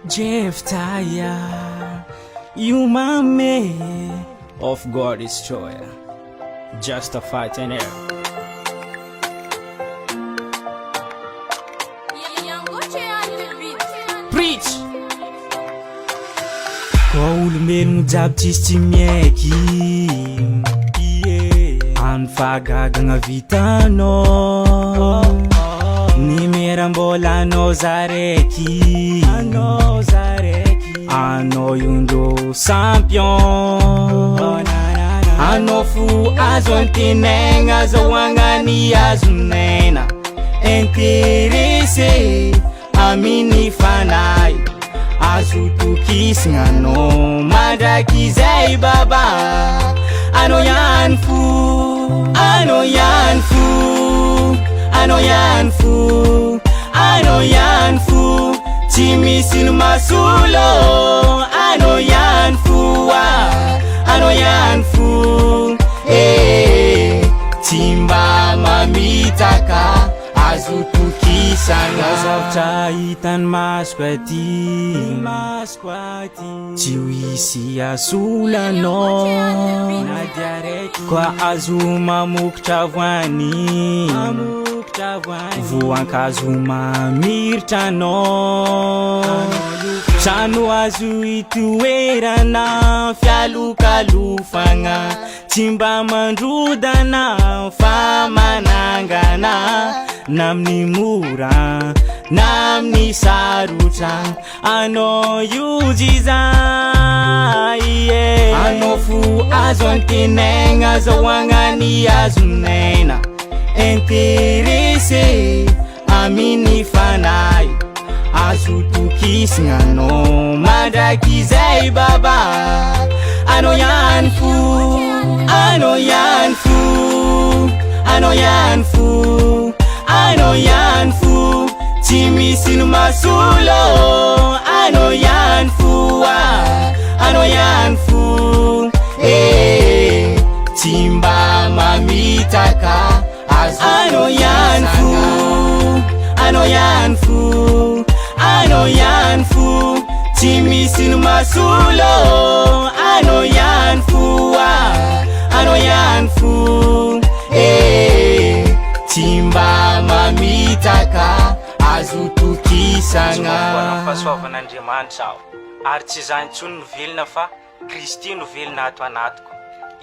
Jephthah, you my man of God is joy, just a fight and error. Preach! Koa olombelogno jiaby tsisy tsy miaiky Any fahagagagna vitanao Ny mera mbola anao zaraiky Anao io ndrô champion Anao fo azo antenaigna azahoagna ny azon'aina Intéressé amin'ny fanahy Azo tokisagna anao mandrakizay baba Anao ihany fo, anao ihany fo, anao ihany fo, anao ihany fo Tsy misy ny mahasolo anao ihany fo ah, anao ihany fo eh, Tsy mba mamitaka azo tokisagna Zavatra hitan'ny masoko aty Tsy ho hisy hasolo anao Koa azo mamokotra voany Voankazo mamiritra anao Trano azo itoerana Fialokalofagna Tsy mba mandrodana fa manangana Na amin'ny mora na amin'ny sarotra Anao io jiza ie Anao fo azo antenaigna azahoagna ny azon'aina Intéressé amin'ny fanahy Azo tokisagna anao mandrakizay baba Anao ihany fo, anao ihany fo, anao ihany fo, anao ihany fo Tsy misy ny mahasolo anao ihany fo ah, anao ihany fo eh, Tsy mba mamitaka azo anao ihany fo, anao ihany fo, anao ihany fo Tsy misy ny mahasolo anao ihany fo ah, anao ihany fo eh, Tsy mba mamitaka azo tokisagna. Tsy mampivana ny fahasoavan'Andriamanitra aho, ary tsy izaho intsony no velona fa Kristy no velona ato anatiko.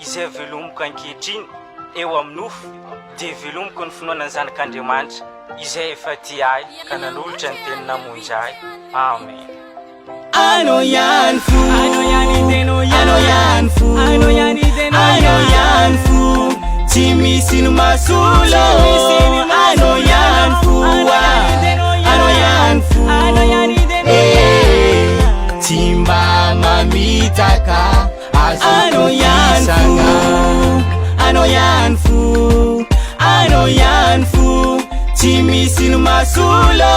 Izay velomiko ankehitriny eo amin'ny nofo dia velomiko ny finoana ny Zanak'Andriamanitra izay efa tia ahy ka nanolotra ny teny namonjy ahy. Amen. Anao ihany fo, anao ihany fo, anao ihany fo, tsy misy ny mahasolo. Anao ihany fo, anao ihany fo, eh, tsy mba mamitaka azo anao ihany fo, anao ihany fo, anao ihany fo, tsy misy ny mahasolo.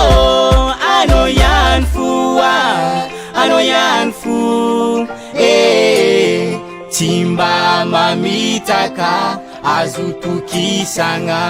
Anao ihany fo, ah, anao ihany fo, eh, tsy mba mamitaka azo tokisagna.